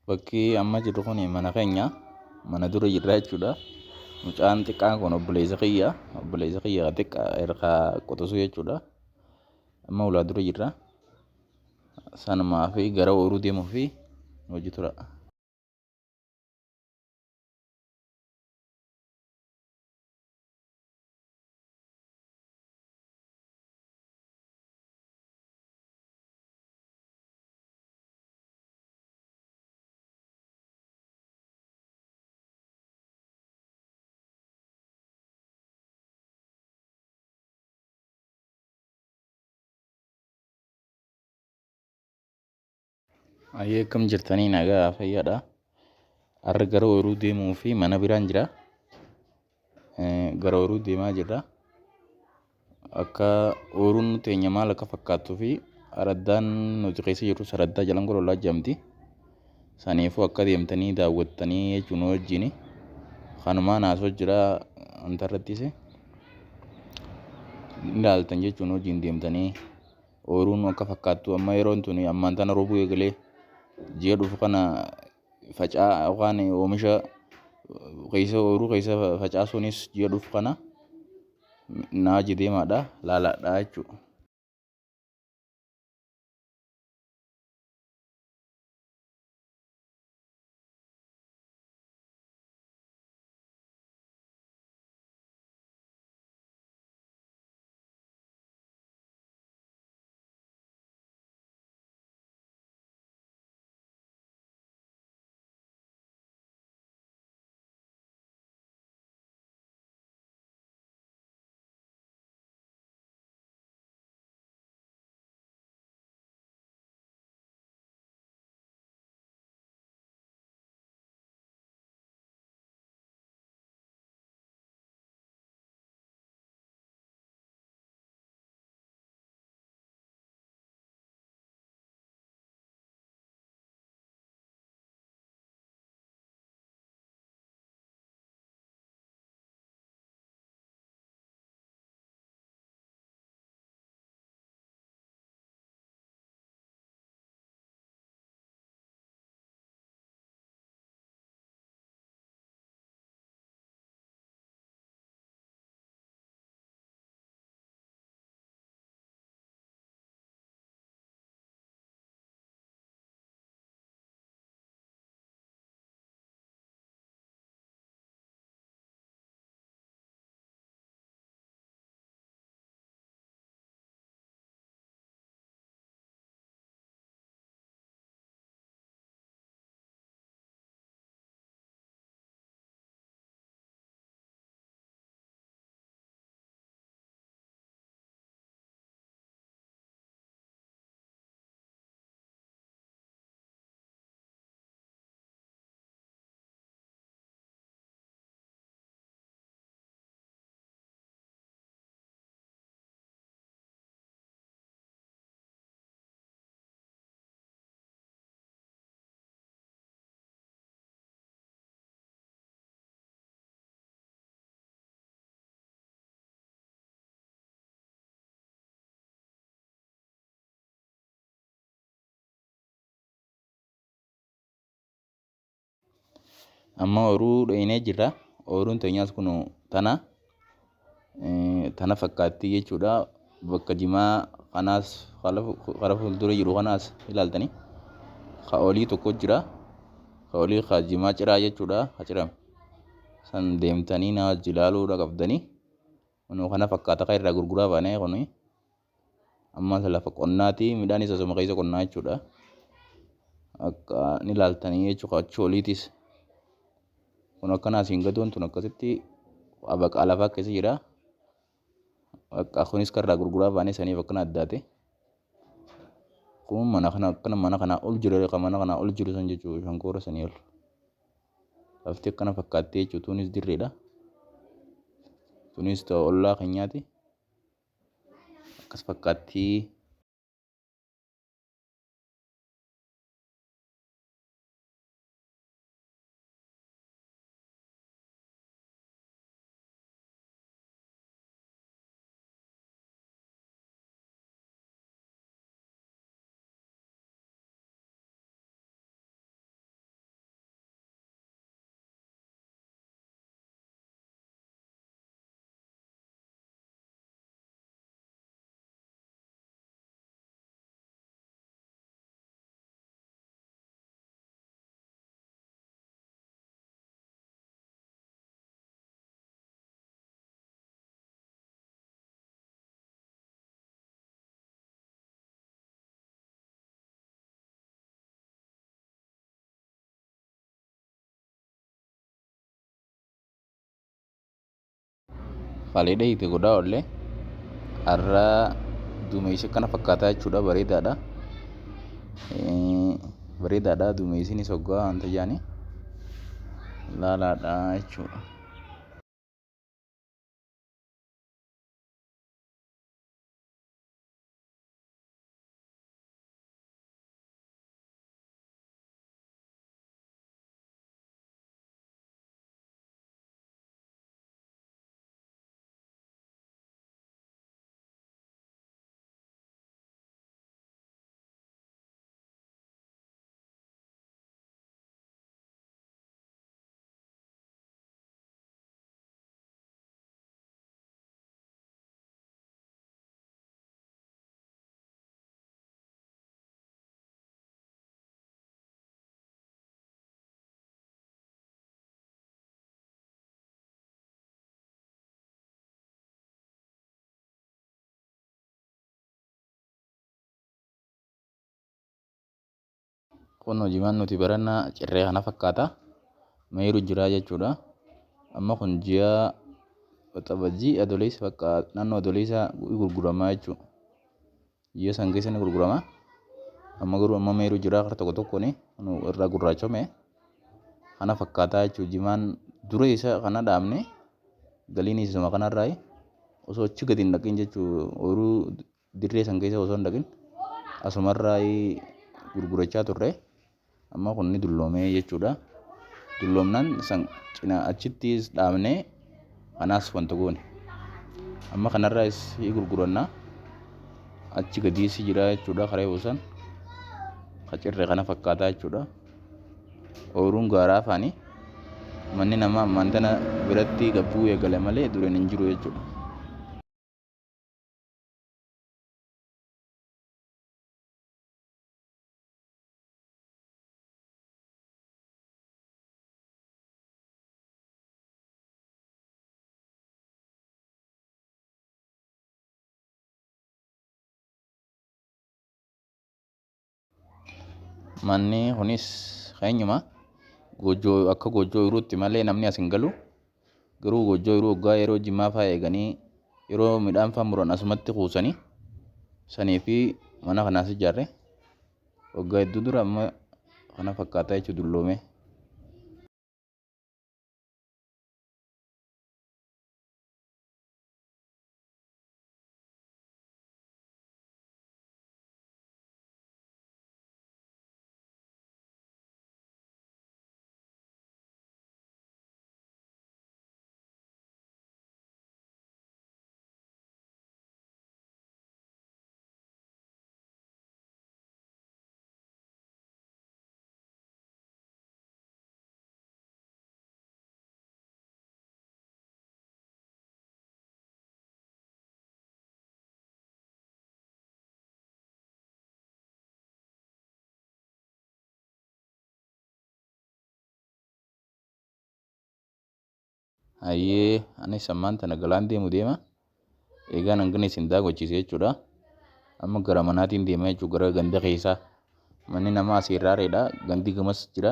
Bakki amma jirru kun mana keenya mana dura jirra jechuudha. Mucaan xiqqaan kun obboleessa kiyya. Obboleessa kiyya xiqqaa irraa quxisuu jechuudha. Amma ulaa dura jirra. Sanumaa fi gara ooyiruu deemuu fi hojii tura. Ayyee, akkam jirtanii? Nagaa fayyaadha. Har'a gara ooyiruu deemuu fi mana biraan jira. Gara ooyiruu deemaa jirra. Akka ooyiruun teenya maal akka fakkaattuu fi araddaan nuti keessa jirru araddaa jalan gololaa jedhamti. Saniifuu akka deemtanii daawwattanii jechuun wajjin kanumaan haasoo jira wanta irrattis ilaaltan jechuun wajjin deemtanii ooyiruun akka fakkaattu. Amma yeroon tuni ammaan tana roobuu eegalee ji'a dhufu kana facaa yookaan oomisha keessa ooyiruu keessa facaasuunis ji'a dhufu kana naa hojii deemaadha laalaadha jechuudha. Amma ooyiruu dhaqnee jirra. Ooyiruun teenyas kun tana tana fakkaatti jechuudha. Bakka jimaa kanaas kara fuuldura jiru kanaas ilaaltanii ka olii tokko jira. Ka olii ka jimaa ciraa jechuudha. Ka cirame san deemtanii na wajji ilaaluudha qabdanii. Kunoo kana fakkaata kan irraa gurguraa baanee kuni amma lafa qonnaati, midhaanis asuma keessa qonnaa jechuudha. Akka ni ilaaltanii jechuudha achi oliitis. Kun akkana asiin gadoon tun akkasitti abaqaa lafaa keessa jira. Bakka kunis kan irraa gurguraa baanee saniif akkana addaate. Kun mana kana akkana mana kanaa ol jira, kan mana kanaa ol jiru san jechuudha, shankoora sanii ol. Lafti akkana fakkaatti jechuudha, tunis dirreedha. Tunis ollaa keenyaati. Akkas fakkaatti. Kalee dhahite godhaa oolle. Har'a duumessi akkana fakkaataa jechuudha bareedaadha. Bareedaadha duumessinis hoggaa wanta jaani laalaadha jechuudha. Kun hojiiwwan nuti barannaa cirree kana fakkaata. Meeru jira jechuudha. Amma kun ji'a Waxabajjii Adoolessa bakka naannoo Adoolessaa gurguramaa jechuudha. Ji'a san keessa ni gurgurama. Amma garuu amma meeru jira harka tokko tokkoon irraa gurraachome. Kana fakkaataa jechuudha. Jimaan dura isa kana dhaabne galiin isuma kanarraa osoo achi gadi hin dhaqin jechuudha. Ooyiruu dirree san keessa osoo hin dhaqin asumarraa gurgurachaa turre. Amma kun ni dulloomee jechuudha. Dulloomnaan san cinaa achittis dhaabnee kanaas wanta goone. Amma kanarraas gurguranna. Achi gadiis jira jechuudha karee buusan. Kacirre kana fakkaataa jechuudha. Ooyiruun gaaraa afaanii manni namaa ammaan tana biratti gabbuu eegale malee dureen hin jiru jechuudha. Manni kunis keenyuma goojjoo akka goojjoo ooyiruutti malee namni as hin galu. Garuu goojjoo ooyiruu waggaa yeroo jimaa fa'aa eeganii yeroo midhaan fa'aa muran asumatti kuusanii sanii fi mana kanaas ijaarre. Waggaa hedduu dura amma kana fakkaataa jechuudha dulloome. Hayyee anis ammaan tana galaan deemu deema. Eegaan hangana isin daawwachiise jechuudha. Amma gara manaatiin deema jechuudha gara ganda keessaa. Manni namaa asii irraareedha. Gandi gamas jira.